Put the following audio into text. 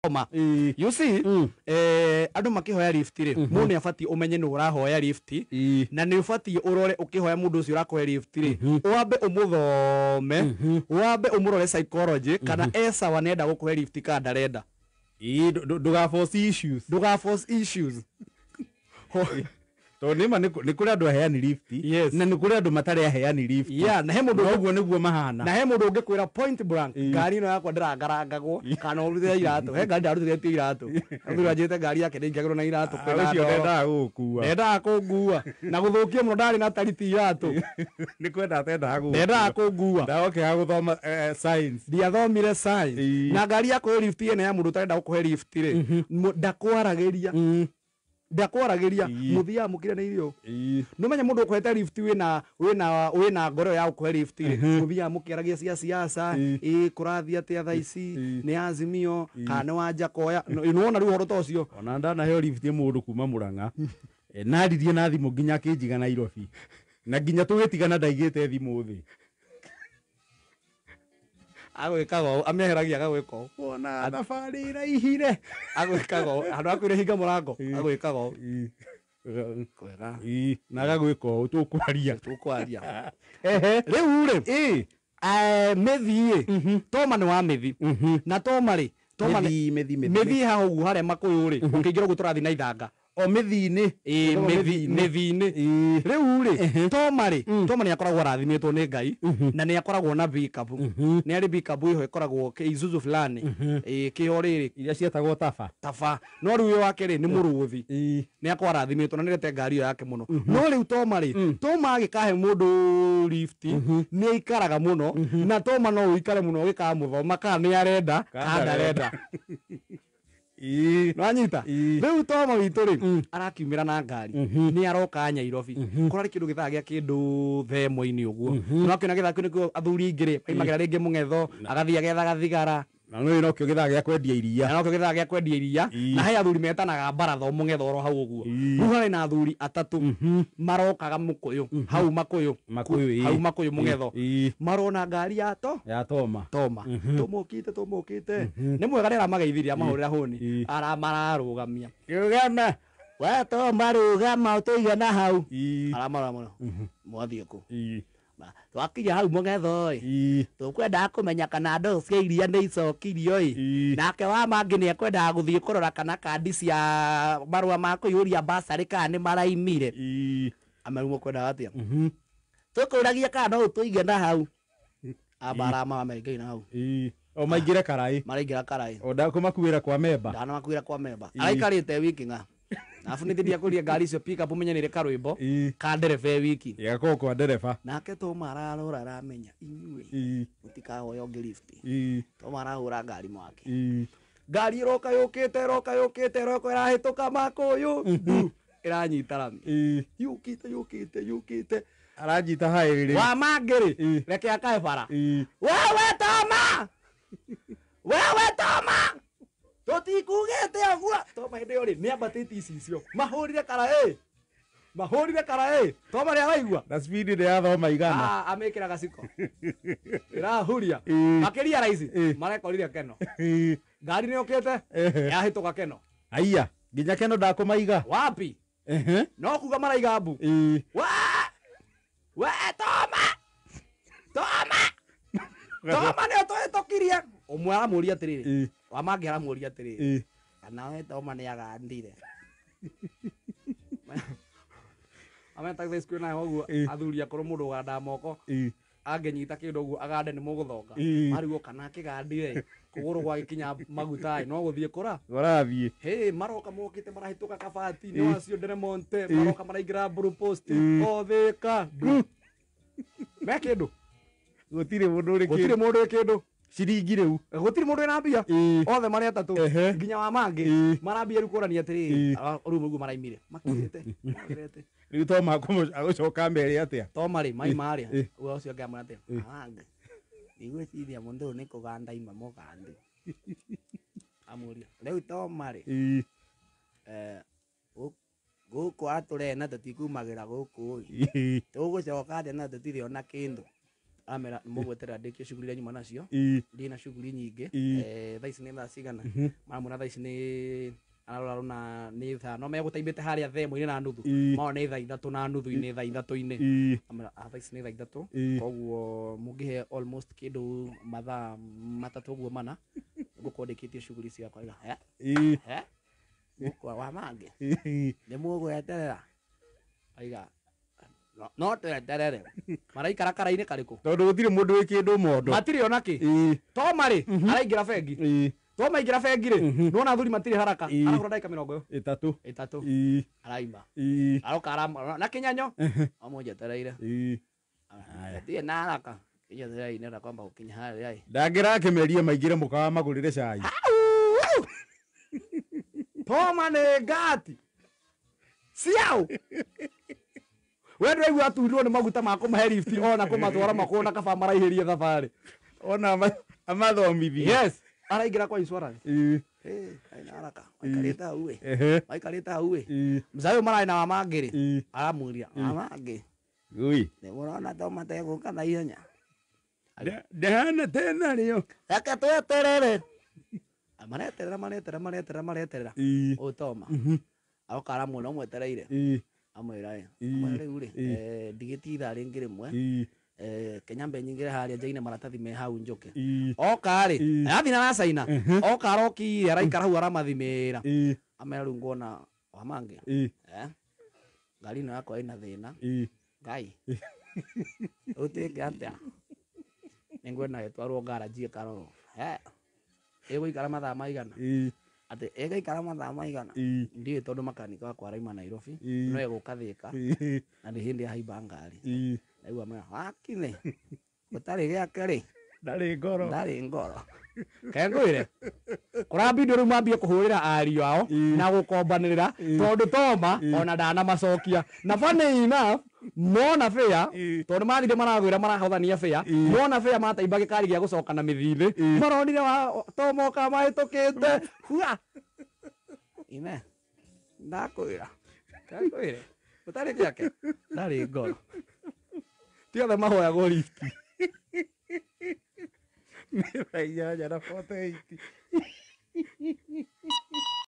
Ndakoma. You see, andũ makĩhoya lift rĩ, mũndũ nĩ abatiĩ ũmenye nĩ ũrahoya lift, na nĩ ũbatiĩ ũrore ũkĩhoya mũndũ ũcio ũrakũhe lift rĩ, wambe ũmũthome, wambe ũmũrore psychology kana e sawa, nĩenda gũkũhe lift kana ndarenda. Ĩĩ, ndũga force issues. Ndũga force issues. Tondũ nĩma nĩ kũrĩ andũ aheani lift, na nĩ kũrĩ andũ matarĩ aheani lift. Yeah, na he mũndũ Na ũguo nĩguo mahana. Na he mũndũ ũngĩkwĩra point blank, ngari ĩno yakwa ndĩrangarangagwo kana ũrutĩre iratũ. He ngari ndarutĩrĩtio iratũ, mũthuri anjĩrĩte ngari yake ndĩingagĩrwo na iratũ. Ah, Kwĩna ũcio ndoro. ndendaga gũgũkua. Ndendaga kũngua na gũthũkia mũno, ndarĩ na tariti iratũ. Nĩ kwenda atendaga gũgũkua. Ndendaga kũngua. Ndagokĩaga gũthoma science. Ndiathomire science. Na ngari ya kũhe lift ĩno ya mũndũ ũtarenda gũkũhe lift rĩ, ndakwaragĩria, ndakwaragĩria. Mũthiaga mũkiranĩirio. Nĩũmenya mũndũ ũkũhete lift wĩna ngoro ya gũkũhe lift rĩ, mũthiaga mũkĩaragia cia siasa. Ĩ kũrathiĩ atĩa thaa ici? Nĩ Azimio kana nĩ Wanjakoya? Nĩwona rĩu ũhoro ta ũcio. Ona ndanaheo lift nĩ mũndũ kuma Murang'a. Naririe na thimũ nginya akĩnjiga Nairobi, na nginya tũgĩtigana ndaigĩte thimũ thĩ. Agwĩkaga ũũ, amĩeheragia, agagwĩka ũũ. Wona thabarĩ ĩraihire. Agwĩkaga ũũ handũ hakwĩre hinga mũrango, agwĩkaga ũũ. Kwega. Ĩĩ, na agagwĩka ũũ, tũkwaria. Tũkwaria. Ehe. Rĩu rĩ, mĩthi ĩ, Toma nĩ wa mĩthi, na Toma rĩ, Toma Mĩthi, mĩthi, mĩthi. Mĩthi haha ũguo harĩa Makũyũ rĩ, ũkĩingĩra ũguo tũrathiĩ na ithanga. O mĩthi-inĩ. Ĩĩ, mĩthi, mĩthi-inĩ. Rĩu rĩ, Toma rĩ, Toma nĩ akoragwo arathimĩtwo nĩ Ngai na nĩ akoragwo na pickup, nĩ arĩ pickup ĩho ĩkoragwo Isuzu fulani, ĩĩ, kĩo rĩrĩ. Iria ciĩtagwo Tafa. Taba. No rĩu ũyũ wake rĩ, nĩ mũrũthi. Nĩ akoragwo arathimĩtwo na nĩrete ngari ĩyo yake mũno. No rĩu Toma rĩ, Toma agĩkahe mũndũ lift nĩ aikaraga mũno, na Toma no ũikare mũno ũgĩkamũthoma kana nĩ arenda kana ndarenda. Nĩwanyita? Rĩu Toma witũ rĩ, arakiumĩra na ngari, nĩ aroka Nyairobi, kũrarĩ kĩndũ gĩthaa gĩa kĩndũ themo-inĩ ũguo, nĩwakĩona gĩthaa kĩu nĩkĩo athuri aingĩ rĩ maimagĩra rĩngĩ mũng'etho, agathiĩ agetha gathigara. Na nĩ nokĩo gĩthaa gĩa kwendia iria. Na nokĩo gĩthaa gĩa kwendia iria. Na he athuri metanaga baratha o mũng'etho oro hau ũguo. Rĩu harĩ na athuri atatũ marokaga mũkũyũ hau Makũyũ. Makũyũ, ĩĩ. Hau Makũyũ mũng'etho. Marona ngari ya to Ya Toma. Toma. Tũmũkĩte, tũmũkĩte nĩ mwega, nĩ aramageithirie, amahũrĩra hũni, aramararũgamia. Rũgama. We Toma, rũgama ũtũige na hau. Aramarora mũno, mwathiĩ kũ? Twakinya hau mũng'etho ĩ, tũkwendaga kũmenya kana ndoo cia iria nĩ icokirio ĩ. Nake wa mangĩ nĩ ekwendaga gũthiĩ kũrora kana kandi cia marũa ma kũiyũria basarĩ kana nĩ maraimire. Ameru mũkwendaga atĩa? Tũkũragia kana no ũtũige na hau. Amba aramara maingĩ na hau. O maingĩre karaĩ. Maraingĩra karaĩ. O ndakũmakuĩra kwa memba. Ndanakuĩra kwa memba. Araikarĩte wiki ng'a. Arabu nĩ thĩndĩ akũria ngari icio pick up, ũmenye nĩ karwĩmbo ka ndereba e wiki. Ĩgakorwo kwa ndereba. Nake Toma ararora, aramenya inyuĩ mũtikahoya ũngĩ lift. Toma arahũra ngari mwaki. Ngari ĩroka yũkĩte, ĩroka yũkĩte, ĩroka ĩrahĩtũka Makũyũ ndu, ĩranyita rami. Yũkĩte, yũkĩte, yũkĩte. Aranyita haĩrĩ. Wa mangĩ rĩ, reke akae bara. Wewe Toma, wewe Toma, tũtikugĩte ũguo. Toma hĩndĩ ĩyo rĩ, nĩ ambatĩtie icicio, mahũrire karaĩ, mahũrire karaĩ. Toma nĩ araigua. Na speed nĩ ya thoma igana. Ah, amĩkĩra gaciko ĩrahuria. Makĩria raici marekorire Keno. Ngari nĩ yũkĩte, yahĩtũka Keno. Aiya, nginya Keno ndakũmaiga. Wapi. No kuga maraiga mbu. Wa we Toma, Toma, Toma, nĩ ũtũhĩtũkirie. Ũmwe aramũria atĩrĩrĩ, wa mangĩ aramũria atĩrĩrĩ, kana we Toma nĩ agandire? Ameta thaa ici kwĩna heho ũguo, athuri akũrũ, mũndũ ũgandaga moko, angĩnyita kĩndũ ũguo agande nĩ mũgũthonga. Marigwo kana akĩgandire kũgũrũ gwagĩkinya maguta ĩ, no gũthiĩ kũra. Ũrathiĩ. Hey, maroka mokĩte marahĩtũka Kabati, nĩ wacio Nderemonte, maroka maraingĩra Blue Post othĩka ndu me kĩndũ. Gũtirĩ mũndũ ũrĩ Gũtirĩ kĩndũ. Mũndũ wĩ kĩndũ. Ciringi rĩu. Gũtirĩ mũndũ wĩna mbia. Othe marĩ atatũ, nginya wa mangĩ, marambia rĩu kũrania atĩrĩrĩ, rĩu mũguo maraimire makirĩte magerete. Rĩu Toma agũcoka mere atĩa? Toma rĩ, mai marĩa ũyũ ũcio ũngĩ amwĩra atĩ mangĩ ndigwĩciria mũndũ ũyũ nĩ kũganda ima mũgandi. Amũria rĩu Toma rĩ, gũkũ atũrena tũtikumagĩra gũkũ ĩ, tũgũcoka atĩa na tũtirĩ ona kĩndũ? Aramera mũgweterera ndĩkie shughuli iria nyuma nacio. Ndĩ na shughuli nyingĩ. Thaa ici nĩ thaa cigana? Maramwĩra thaa ici nĩ ararora rona nĩ thaa no megũtaimĩte harĩa thaa ĩmwe na nuthu. Mao nĩ thaa ithatũ na nuthu-inĩ thaa ithatũ-inĩ. Amera thaa ici nĩ thaa ithatũ, koguo mũngĩhe almost kĩndũ mathaa matatũ ũguo mana ngũkorwo ndĩkĩtie shughuli ciakwa. Aiga mũkwa wa mangĩ nĩ mũgweterera. Aiga no tweterere. Maraikara kara-inĩ karĩkũ? Tondũ gũtirĩ mũndũ wĩ kĩndũ mondo. Matirĩ ona kĩ. Toma rĩ araingĩra bengi. Toma aingĩra bengi rĩ, nĩwona athuri matirĩ haraka. Aragũra ndagĩka mĩrongo ĩtatũ. Ĩtatũ. Araima. Aroka ara na kĩnyanyo. Amũnjetereire. Ndirĩ na haraka. Kĩnjetereire nĩenda kwamba gũkinya harĩa ĩ. Ndangĩrakĩmeria maingĩre mũkawa magũrĩre cai. Toma nĩ ngati. Ciao. We ndũraigua aturirwo nĩ maguta ma kũmahe lift ona kũmatwara makũona kaba maraihĩrie thabarĩ. Ona amathomithie. Yes. Araingĩra kwa insurance. Aina haraka. Maikarĩte hau ĩ. Maikarĩte hau ĩ. Mzee ũyũ mararĩ na wa mangĩ rĩ. Aramwĩria, wa mangĩ. Ui. Nĩ mũrona to mategũka na ihenya. Ndahana tena rĩo. Reke tweterere. Mareterera mareterera mareterera mareterera. Ũyũ Toma. Aroka aramwona ũmwetereire. Amwĩra ĩ. Amwĩra rĩu rĩ, ndigĩtie ithaa rĩngĩ rĩmwe. Kenya mbe nyingĩre harĩa njaine maratathi me hau njũke. Oka rĩ, arathiĩ na aracaina. Oka arokire araikara hau aramathimĩra. Amera rĩu nguona wa mangĩ. Ngari ĩno yakwa ĩna thĩna. Ngai. Rĩu twĩke atĩa? Nĩngwenda ĩtwarwo garage ĩkarorwo. Ĩgũikara mathaa maigana? Atĩ ĩgũikara mathaa maigana? Ndiũĩ tondũ makanika wakwa arauma Nairobi, no egũka Thĩka, na nĩ hĩndĩ ahaimba ngari. Naigua amwĩra, wakinĩ, gũtarĩ gĩake rĩ. Ndarĩ ngoro. Ndarĩ ngoro. Kengwĩre, kũrambindwo rĩu mambie kũhũrĩra ariũ ao na gũkombanĩrĩra tondũ Toma ona ndanamacokia. Na funny enough, mona fare, tondũ mathire maragwĩra marahothania fare, mona fare mataimba gĩkari gĩa gũcoka na mĩthithĩ, maronire wa Toma oka mahĩtũkĩte. Hua. Ine. Ndakwĩra. Ndakwĩre. Gũtarĩ gĩake. Ndarĩ ngoro. Ti othe mahoyagwo lift. Nĩ thaa inyanya na 48.